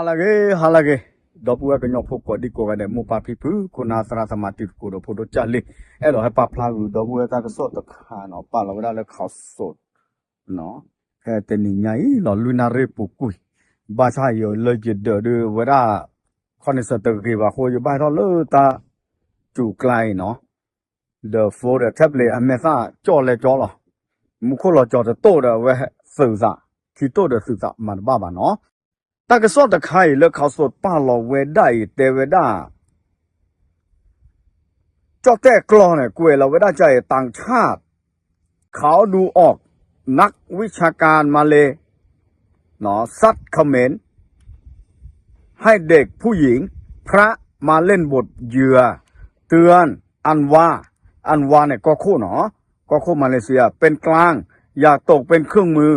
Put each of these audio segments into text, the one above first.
ဟါလၢအဂ့ၤ ဟါလၢအဂ့ၤ, ဒီပုၢ်ဝဲၢ်ကညီဖိကိးဒံကိးဂၤဒဲး မိၢ်ပၢ်ဖံဖု ခိၣ်နၢ်သရၣ်သမါ တံၤသကိးဒီးဖိဒိၣ်ကၢ်လံ, အဲၣ်ဒိးဟဲပာ်ဖျါဂုာ်ဒီပုၢ်ဝဲၢ်တၢ်ကစီၣ်တခါနီၤ ပာ်လီၤဝဲဒၣ်လၢခီၣ်စိး ဖဲတနံၤညါအံၤလီၤ လွံၢ်နၣ်ရံၣ်ပူၤကွံာ်, ဘၣ်ဆၣ်ယလၢယဒၢးဒုးဝဲဒၣ် ခီနံၣ်စၢၤတဂ့ၤဘၣ်အဃိ ယဘၣ်ဟဲထီၣ်လၢတၢ်စူၤကျါအံၤနီၤ, ဒီး phone ဒီး tablet အမဲာ်သၣ်ကၠီၣ်လဲကၠီလီၤ, မူခိၣ်လီၤကၠီၤတတိၢ်ဒီးအဝဲသုးသး, ခံတိၢ်ဒီးသုးသးမၤတဘၣ်ဘၣ်နီၤ. တၢ်ကစီၣ်တခါအံၤလၢခီၣ်စိးပာ်လီၤဝဲဒၣ်အံၤ တဲဝဲဒၣ် ကၠီၣ်တဲၣ်ကျိာ်န့ၣ် ကွဲးလီၤဝဲဒၣ်ကအံၤ ต่างชาติเขาดูออก นักวิชาการมาเลย์ ซัดเขมร ให้เด็กผู้หญิง พระมาเล่นบทเหยื่อ เตือน อันวา อันวาเนี่ย ကီၢ်ခိၣ်နီၤ ကီၢ်ခိၣ် Malaysia เป็นกลาง อย่าตกเป็นเครื่องมือ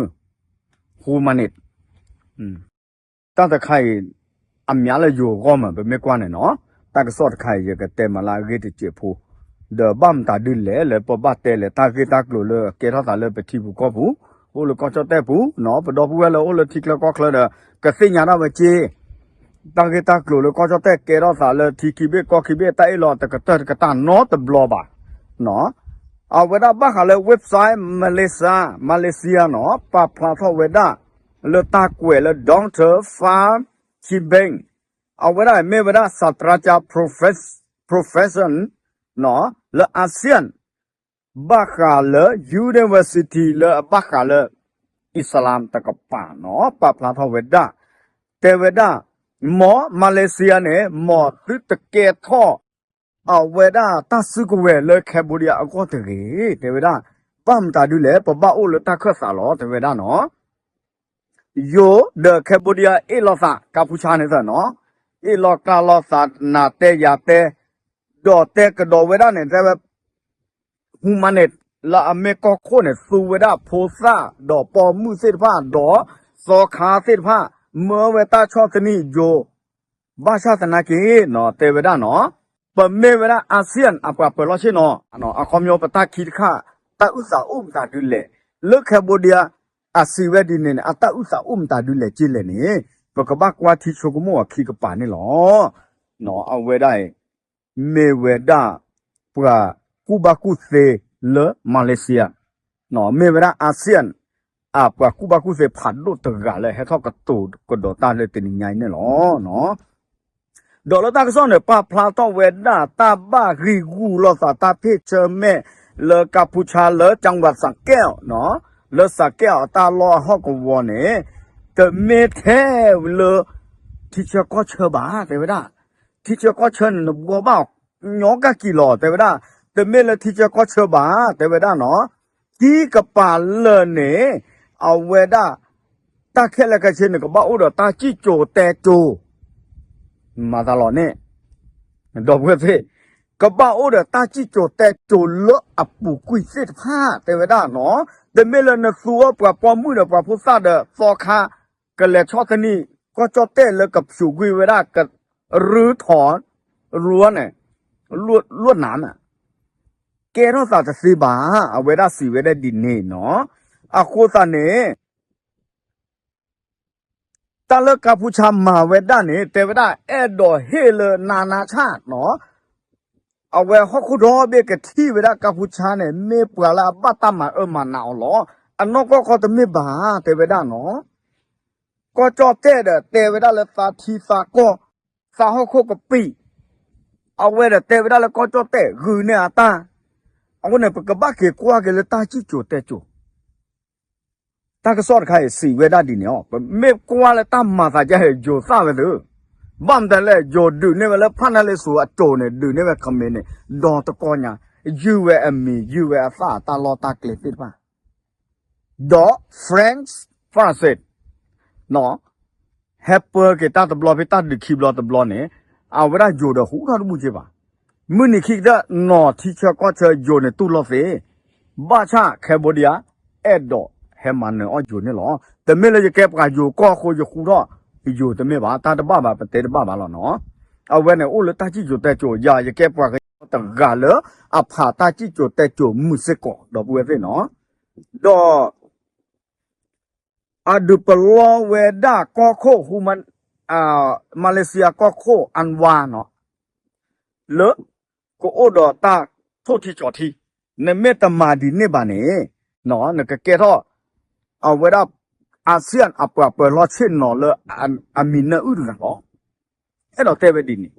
ဟူမၤန့ၣ် တၢ်တခါအံၤ အမ့ၢ်လၢယိၤအဂီၢ်မး ပမ့ၢ်ကွၢ်န့ၣ်နီၤ, တၢ်ကစီၣ်တခါအံၤ ယကတဲမးလၢအဂ့ၢ်တစဲးဖိ, ဒီးဘၣ်မတၤဒုလဲၣ် လၢပဘၣ်တဲလဲၣ် တၢ်ဂ့ၢ်တၢ်ကျိၤလၢကဲထီၣ်သးလၢပထံပူၤကီၢ်ပူၤ, အိၣ်လၢကီၢ်ကၠီၣ်တဲၣ်ပူၤနီၤ, ပဒီပုၢ်ဝဲၢ်လၢအိၣ်လၢထံချၢကီၢ်ချၢဒီး ကသ့ၣ်ညါဒၣ်ဝဲက့ တၢ်ဂ့ၢ်တၢ်ကျိၤလၢကီၢ်ကၠီၣ်တဲၣ်ကဲထီၣ်သးလၢထံခံဘ့ၣ်ကီၢ်ခံဘ့ၣ် တၢ်အ့ၣ်လိာ်တကတၢၢ်တကတၢၢ်နီတဘျီဘၣ်. အဝဲဒၣ်ဘၣ်ဃးလၢ website Malaysia Malaysia နီၤ ပာ်ဖျါထီၣ်ဝဲဒၣ် လၢတၢ်ကွဲးလၢ Doctor Far Chin Beng အဝဲဒၣ်မ့ၢ်ဝဲဒၣ် ศาสตราจารย์ professor လၢ ASEAN ဘၣ်ဃးလၢ university လၢအဘၣ်ဃးလၢ အံၣ်စလၣ်တကပၤနီၤ ပာ်ဖျါထီၣ်ဝဲဒၣ် တဲဝဲဒၣ် မ် Malaysia န့ၣ် မ်သုတကဲထီၣ် အဝဲဒၣ်တၢ်စုကဝဲၤလၢ Cambodia အဂီၢ်တဂ့ၤ တဲဝဲဒၣ်, ဘၣ်မတၤဒုလဲၣ် ပဘၣ်အိၣ်လၢတၢ်ခၢၣ်သးလီၤ တဲဝ�ဒၣ်နီၤ ယိၤဒီး Cambodia အ့ၣ်လိာ်သး ကၢ်ဖူဆါန့ၣ်သနီၤ, အ့ၣ်လိာ်ကျါလိာ်သး နၤတဲယၤတဲ, ဒီးတဲကဒီးဝဲဒၣ်န့ၣ် တဲဝဲ ဟူမၤန့ၣ် လၢအမ့ၢ်ကီၢ်ခိၣ်န့ၣ် သူဝဲဒၣ်ဖိသၣ် ဒီးပိာ်မုၣ်သ့ၣ်တဖၣ် ဒီးသီခါသ့ၣ်တဖၣ် မၢဝဲတၢ်ဆီၣ်သနံးယိၤ ဘၣ်ဆၣ်သနာ်က့နီၤ တဲဝဲဒၣ်နီၤ, ပမ့ၢ်ဝဲဒၣ် ASEAN အပှၤပၢၤလီၢ်ဆ့ၣ်နီၤ, အခီပညီပတၢ်ခံတခါ တၢ်အုၣ်သးအိၣ်မတၤဒုလဲၣ်, လၢ Cambodia အစံးဝဲဒ်န့ၣ်န့ၣ် အတၢ်အုၣ်သးအိၣ်မတၤဒုလဲၣ်က့လဲၣ်န့ၣ် ပကဘၣ်ကွၢ်ထံဆိကမိၣ်အခံကပၤန့ၣ်လီၤ. အဝဲဒၣ်အံၤ မ့ၢ်ဝဲဒၣ် ပှၤကူၣ်ဘၣ်ကူၣ်သ့လၢ Malaysia မ့ၢ်ဝဲဒၣ် ASEAN အပှၤကူၣ်ဘၣ်ကူၣ်သ့ဖးဒိၣ်တဂၤလၢဟဲထီၣ်ကတိၤကဒီးတၢ်လၢတနံၤညါအံၤန့ၣ်လီၤ. ဒီးလၢတၢ်ကစီၣ်န့ၣ် ပာ်ဖျါထီၣ်ဝဲဒၣ် တၢ်ဘၣ်ဂံာ်ဂူာ်လိာ်သးတၢ်ဖ့ၣ်ဆၢမဲာ်လၢကၢ်ဖူဆါလၢ จังหวัดสระแก้ว လၢ สระแก้ว အတၢ်လီၢ်အဟီၣ်ကဝီၤန့ၣ် တမ့ၢ်ထဲလၢ ထံဆၢကီၢ်ဆၢဘၣ် တဲဝဲဒၣ်, ထံဆၢကီၢ်ဆၢန့ၣ် နဘှီဘၣ်ညီကၢ်ကံၤလီၤ တဲဝဲဒၣ်, တမ့ၢ်လၢထံဆၢကီၢ်ဆၢဘၣ် တဲဝဲဒၣ်နီၤ, သံကပၤလၢာ်န့ၣ် အဝဲဒၣ် တၢ်ခဲလၢာ်ခဲဆ့န့ၣ် ကဘၣ်အိၣ်ဒီးတၢ်စံၣ်စိၤတဲစိၤ မၤသးလီၤန့ၣ် ဒီပုၢ်ဝဲၢ်သ့ၣ်, ကဘၣ်အိၣ်ဒီးတၢ်စံၣ်စိၤတဲစိၤလၢအပူၤကွံာ်သ့ၣ်တဖၣ် တဲဝဲဒၣ်နီၤ, တမ့ၢ်လၢနသူအီၤပှၤပိာ်မုၣ်ဒီးပှၤဖိသၣ်ဒီးသီခါ ကလဲၤဆီၣ်သနံး ကီၢ်ကၠီၣ်တဲၣ်လၢကဖျိးကွံာ်ဝဲဒၣ် ကရူထီၣ် ရူန့ၣ် လိၣ်နၤမး ကဲထီၣ်သးတသ့ဘၣ်, အဝဲဒၣ်စံးဝဲဒၣ်ဒ်န့ၣ်နီၤ, အဃိသတးန့ၣ် တၢ်လၢကၢ်ဖူဆါမၤဝဲဒၣ်န့ၣ် တဲဝဲဒၣ်အဲၣ်ဒိးဟ့ၣ်လၢနၤနါဆၣ်နီၤ, အဝဲဟီၣ်ခိၣ်ဒီဘ့ၣ်ကထံၣ်ဝဲဒၣ်ကၢ်ဖူဆါန့ၣ် မ့ၢ်ပှၤလၢအဘၣ်တၢ်မၤအၢမၤနးအီၤလီၤ, အနီၢ်ကီၢ်ခီတမ့ၢ်ဘၣ် တဲဝဲဒၣ်နီၤ, ကီၢ်ကၠီၣ်တဲၣ်ဒီးတဲဝဲဒၣ်လၢသးထံသးကီၢ်, သးဟီၣ်ခိၣ်ကပံာ်, အဝဲဒီးတဲဝဲဒၣ်လၢကီၢ်ကၠီၣ်တဲၣ်ဂုာ်န့ၢ်အတၢ်, အဃိန့ၣ် ပကဘၣ်က့ၤကွၢ်က့ၤလၢတၢ်စံၣ်စိၤတဲစိၤ တၢ်ကစီၣ်တခါအံၤစံးဝဲဒၣ်ဒ်န့ၣ်အီၤ, ပမ့ၢ်ကွၢ်လၢတၢ်မၤသးဒ်အံၤ ယိၤသၣ်ဝဲသု, ဘၣ်မတၤလဲၣ် ယိၤဒုးန့ၢ်ဝဲလၢဖၣ်နၢ်လ့စိၤအစိၤန့ၣ် ဒုးန့ၢ်ဝဲ ခမ့ၢ်န့ၣ် ဒီတကီၢ်ညါ, ယုၢ်ဝဲအမံၤ ယုၢ်ဝဲအသၣ်အတၢ်လီၢ်တၢ်ကျဲသ့ၣ်တဖၣ် ဒီး France ဖရၣ်စ့ၣ် ဟဲပၢက့ၤတၢ်တဘျီဖဲတၢ်ဒုးခံဘျီတဘျီန့ၣ်, အဝဲဒၣ်ယိၤဒီးဟူထီၣ်တဘူၣ်က့ဘၣ်. မုၢ်နံၤခံကတၢၢ် နီၢ်ထံဆၢကီၢ်ဆၢယိၤန့ၣ်တူၢ်လိာ်သ့, ဘၣ်ဆၣ် Cambodia အဲၣ်ဒိးဟဲမၤနၢၤအီၣ်ယိၤန့ၣ်လီၤ. တမ့ၢ်လၢယကဲပှၤယိၤကီၢ်အဃိယဟူထီၣ်ယိၤတမ့ၢ်ဘၣ်, တၢ်တဘၣ်ဘၣ် ပတဲတဘၣ်ဘၣ်လီၤနီၤ. အဝဲန့ၣ်အိၣ်လၢတၢ်စံၣ်စိၤတဲစိၤ ယၤယကဲပှၤကညီတဂၤလၢအဖးတၢ်စံၣ်စိၤတဲစိၤမုာ်စ့ၢ်ကီး ဒီပုၢ်ဝဲၢ်သ့ၣ်နီၤ. ဒီး အဒုးပလီဝဲဒၣ်ကီၢ်ခိၣ်ဟူမး မၤလ့းစံယၤကီၢ်ခိၣ် Anwar နီၤ လၢ ကအိၣ်ဒီးတၢ်ထိၣ်ထံကၠီၤထံ, နမ့ၢ်တမၤဒ်န့ၣ်ဘၣ်န့ၣ် နကကဲထီၣ် အဝဲဒၣ် ASEAN အပှၤပၢၤလီၢ်ဆ့ၣ်နီၤလၢအမံၤနၢအုၣ်တဂၤလီၤ. အဲၣ်ဒိးတဲဝဲဒ်န့ၣ်,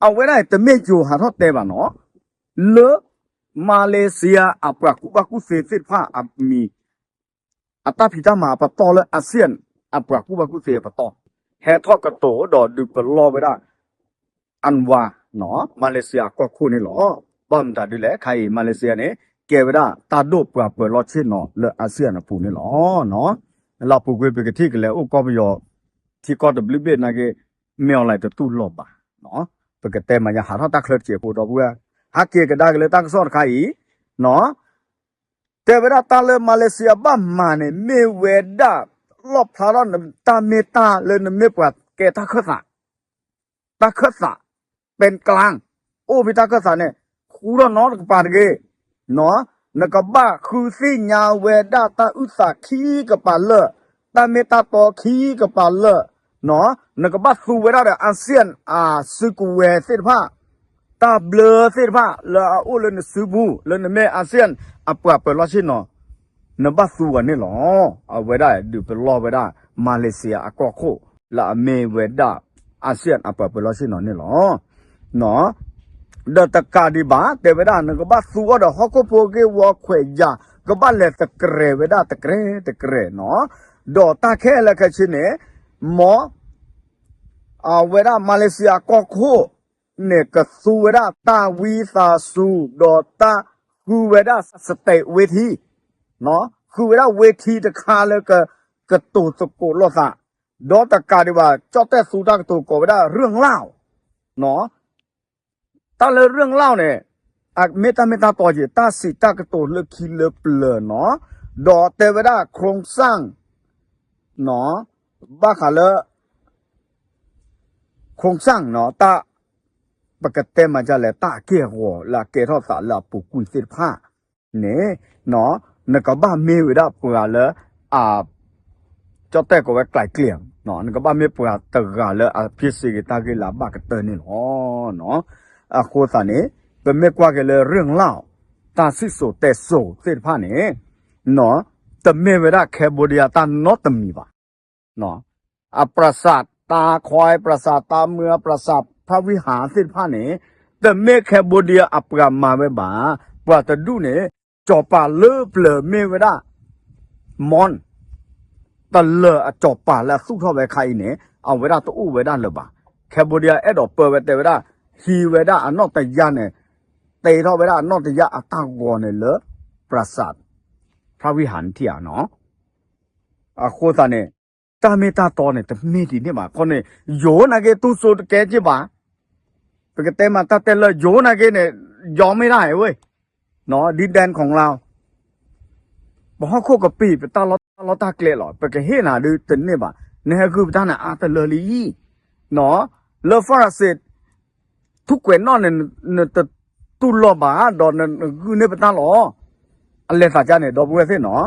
အဝဲဒၣ်တမ့ၢ်ယိၤဟးထီၣ်တဲဘၣ်နီၤ, လၢ မၤလ့းစံယၤအပှၤကူၣ်ဘၣ်ကူၣ်သ့သ့ၣ်တဖၣ်အမံၤ အတၢ်ဖံးတၢ်မၤအပတီၢ်လၢ ASEAN အပှၤကူၣ်ဘၣ်ကူၣ်သ့အပတီၢ်, ဟဲထီၣ်ကတိၤဒီးဒုးပလီၢ်ဝဲဒၣ် Anwar နီၤ မၤလ့းစံယၤအကီၢ်ခိၣ်န့ၣ်လီၤ. ဘၣ်မတၤဒ်လဲၣ် ခဲအံၤ မၤလ့းစံယၤန့ၣ် ကဲဝဲဒၣ်တၢ်ဒိၣ်ပှၤပၢၤလီၢ်ဆ့ၣ်နီၤလၢ ASEAN အပူၤန့ၣ်လီၤ. လၢအပူၤကွံာ် ပကထံၣ်ကလဲၤအိၣ်ကီၢ်ပယီၤ ထံကီၢ်တဘျုးဘ့ၣ်နာ်က့ မ့ၢ်အီၤလဲၣ်တတူၢ်လိာ်ဘၣ်, ပကတဲမၤယၤဟးထီၣ်တၢ်ချၢတစဲးဖိဒီပုၢ်ဝဲၢ်, ဟးက့ၤကဒါက့ၤလၢတၢ်ကစီၣ်တခါအံၤ နီၤ တဲဝဲဒၣ်တၢ်လၢမၤလ့းစံယၤဘၣ်မၤန့ၣ် မ့ၢ်ဝဲဒၣ် လီၣ်ဖျါထီၣ်နတၢ်မ့ၢ်တၢ်လၢနမ့ၢ်ပှၤကဲတၢ်ခၢၣ်သး, တၢ်ခၢၣ်သး ပၢၤကလါ, အိၣ်ဖဲတၢ်ခၢၣ်သးန့ၣ် ဃူထီၣ်နီတကပၤတဂ့ၤ, နကဘၣ်ဃုသ့ၣ်ညါဝဲဒၣ်တၢ်အုၣ်သးခံကပၤလၢာ်, တၢ်မ့ၢ်တၢ်တီခံကပၤလၢာ်, နကဘၣ်သူဝဲဒၣ်ဒီး ASEAN အစုကဝဲၤသ့ၣ်တဖၣ် တၢ်ဘျၢသ့ၣ်တဖၣ်လၢအအိၣ်လၢနစုပူၤ လၢနမ့ၢ် ASEAN အပှၤပၢၤလီၢ်ဆ့ၣ်နီၤ, နဘၣ်သူအီၤန့ၣ်လီၤ. အဝဲဒၣ်ဒုးပလီၢ်ဝဲဒၣ် မၤလ့းစံယၤအကီၢ်ခိၣ် လၢအမ့ၢ်ဝဲဒၣ် ASEAN အပှၤပၢၤလီၢ်ဆ့ၣ်နီၤန့ၣ်လီၤ. ဒီးတကးဒံးဘၣ် တဲဝဲဒၣ် နကဘၣ်သူအီၤဒီးဟီၣ်ခိၣ်ဖိအဂ့ၢ်ဝီခွဲးယာ် ကဘၣ်လဲၤသကြဲးဝဲဒၣ်တကြဲးတကြဲးနီၤ, ဒီးတၢ်ခဲလၢာ်ခဲဆ့န့ၣ် မ် အဝဲဒၣ်မၤလ့းစံယၤအကီၢ်ခိၣ်န့ၣ် ကသူဝဲဒၣ်တၢ်ဝံသးစူၤ ဒီးတၢ်ဃုဝဲဒၣ် stage ဝ့ထံ, ဃုဝဲဒၣ်ဝ့ထံတခါလၢက ကတိၤသကိးလိာ်သး, ဒီးတကးဒံးဘၣ် ကၠီၣ်တဲၣ်သူတၢ်ကတိၤကိးဝဲဒၣ် ရၢၢ်လၢ် တၢ်လၢရၢၢ်လၢ်န့ၣ် မ့ၢ်တၢ်မ့ၢ်တၢ်တီက့ၤ တၢ်စံးတၢ်ကတိၤလၢခံလၢပျၢၤနီၤ, ဒီးတဲဝဲဒၣ် โครงสร้าง ဘၣ်ဃးလၢ โครงสร้าง နီၤ တၢ် ပကတဲမၤဒ်လဲၣ် တၢ်အက့ၢ်အဂီၤလၢအကဲထီၣ်သးလၢအပူၤကွံာ်သ့ၣ်တဖၣ်န့ၣ် နကဘၣ်မ့ၢ်ဝဲဒၣ်ပှၤလၢ အ ကၠီၣ်တဲၣ်ကိးဝဲ ไกล่เกลี่ย နကဘၣ်မ့ၢ်ပှၤတဂၤလၢအဖ့စ့က့ၤတၢ်ဂ့ၢ်လၢအဘၣ်ကတၢၢ်န့ၣ်လီၤ. အဃိသတးန့ၣ် ပမ့ၢ်ကွၢ်က့ၤလၢရၢၢ်လၢ် တၢ်စံၣ်စိၤတဲစိၤသ့ၣ်တဖၣ်န့ၣ် တမ့ၢ်ဝဲဒၣ် Cambodia တၢ်နီတမံၤဘၣ်. အ ปราสาทตาคอย ปราสาทตาเมือง ปราสาทพระวิหาร သ့ၣ်တဖၣ်န့ၣ် တမ့ၢ် Cambodia အပှၤမၤဝဲဘၣ်. ပှၤတဒူၣ်န့ၣ် ကၠီၤပၤလၢပျၢၤမ့ၢ်ဝဲဒၣ် မွန် တလၢၤအကၠီၤပၤလၢအသူၣ်ထီၣ်ဝဲခါအံၤန့ၣ် အဝဲဒၣ်တအိၣ်ဝဲဒၣ်လၢၤဘၣ်. Cambodia အဲၣ်ဒိးပၢဝဲတဲဝဲဒၣ် ဟံးဝဲဒၣ်အနီၣ်တယၢ်န့ၣ် တ့ထီၣ်ဝဲဒၣ်အနီၣ်တယၢ်အတၢ်ဂီၤန့ၣ်လၢ ปราสาทพระวิหาร ထံၣ်ဧါနီၤ. အဃိသတးန့ၣ် တၢ်မ့ၢ်တၢ်တီန့ၣ် တမ့ၢ်ဒ်န့ၣ်ဘၣ်. ခီန့ၣ် ယိၤနာ်က့ တူၢ်စိတကဲက့ၢ်ဘၣ်. ပကတဲမးတၢ်တဲလၢ ယိၤနာ်က့န့ၣ် ยอมไม่ได้เว้ย ဒ်ဒဲနခီၣ်လါ ပဟီၣ်ခိၣ်ကပံာ် ပတၢ်လီၢ်တၢ်ကျဲလီၤ. ပကဟ့ၣ်နၤဒုးတန့ၢ်ဘၣ်. နဟဲဂုာ်ပတၢ်န့ၣ်အါတလၢလံ လၢ ဖရၣ်စ့ၣ် ထူၣ်ကွဲးနီၣ်န့ၣ် နတတူၢ်လိာ်ဘၣ် ဒီးနဂုာ်န့ၢ်ပတၢ်လီၤ. အလဲၤသးကါန့ၣ် ဒီပုၢ်ဝဲၢ်သ့ၣ်နီၤ,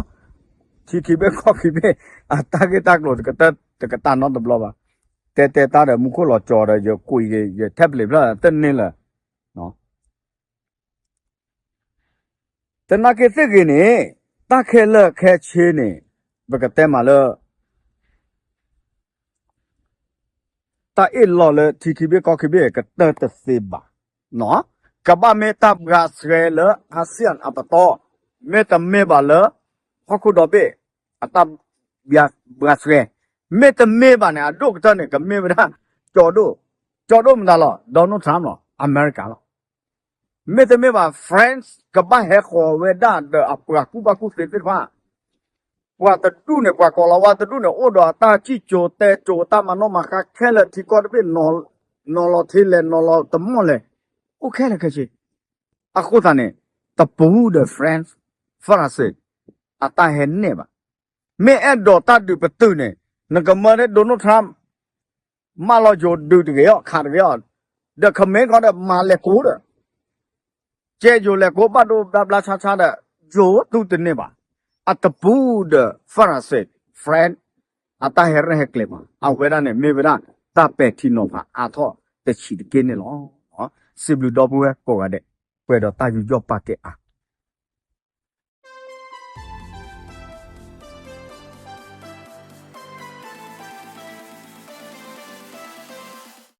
ထံခံဘ့ၣ်ကီၢ်ခံဘ့ၣ် အတၢ်ဂ့ၢ်တၢ်ကျိၤတကတၢၢ် တကတၢၢ်နီတဘျီဘၣ်. တဲတဲတၢ်ဒီးမူခိၣ်လီၤကၠီဒီး ယကွံာ်က့ၤ ယ tablet ဖျၢၣ်တန့ၢ်လၢၤ သနာ်က့သ့ၣ်ဂ့ၤန့ၣ် တၢ်ခဲလၢာ်ခဲဆ့န့ၣ် ပကတဲမးလၢ တၢ်အ့ၣ်လိာ်လၢထံခံဘ့ၣ်ကီၢ်ခံဘ့ၣ် ကတၢၢ်တသ့ဘၣ်. ကဘၣ်မ့ၢ်တၢ်ဘှါဆှဲလၢ ASEAN အပတီၢ်, မ့တမ့ၢ်ဘၣ်လၢ ဟီၣ်ခိၣ်ဒီဘ့ၣ် အတၢ်ဘှါဆှဲ, မ့တမ့ၢ်ဘၣ်န့ၣ် အဒိၣ်ကတၢၢ်န့ၣ် ကမ့ၢ်ဝဲဒၣ် ကၠီဒိၣ်, ကၠီဒိၣ်မတၤလီၤ, Donald Trump လီၤ, အမဲရကၤလီၤ. မ့တမ့ၢ်ဘၣ် France ကဘၣ်ဟဲဃီၤဝဲဒၣ်ဒီးအပှၤကူၣ်ဘၣ်ကူၣ်သ့သ့ၣ်တဖၣ်, ပှၤတဒူၣ်န့ၣ် ပှၤကိးလီၤဝါတဒူၣ်န့ၣ် အိၣ်ဒီးအတၢ်စံၣ်စိၤတဲစိၤ တၢ်မၤနီၣ်မၤဃါခဲလၢာ် ထံကီၢ်တဘ့ၣ် နီၤလီၤထံလဲၣ် နီၤလီၤတမီၢ်လဲၣ်, အိၣ်ခဲလၢာ်ခဲဆ့. အဃိသတးန့ၣ် တပူၤဒီး France ဖရၣ်စ့ၣ် အတၢ်ဟဲနဲၣ်ဘၣ်. မ့ၢ်အဲၣ်ဒိးတၢ်ဒုးပတုာ်န့ၣ် နကမၢန့ၢ် Donald Trump မၢလီၤယိၤဒုးတဂ့ၤအီၤ ခးတဂ့ၤအီၤ, ဒီး ခမ့ၢ်ခီဒီး မၤလဲၤကိးဒီး ကဲယိၤလဲၤကိးဘၣ်ဒိဘျါဘျါဆါဆါဒီး ယိၤတူၢ်တန့ၢ်ဘၣ်. အတပူၤဒီး ဖရၣ်စ့ၣ် France အတၢ်ဟဲရဲၣ်ဟဲကျဲၤဘၣ်. အဝဲဒၣ်န့ၣ် မ့ၢ်ဝဲဒၣ် တၢ်ပဲာ်ထံနီၤဖးအါထီၣ်တဆံးတက့ၢ်န့ၣ်လီၤ. စံးဘျုးဒီပုၢ်ဝဲၢ်ကိးဂၤဒဲး, ပှဲၤဒီးတၢ်ယူးယီၣ်ပာ်ကဲအါ.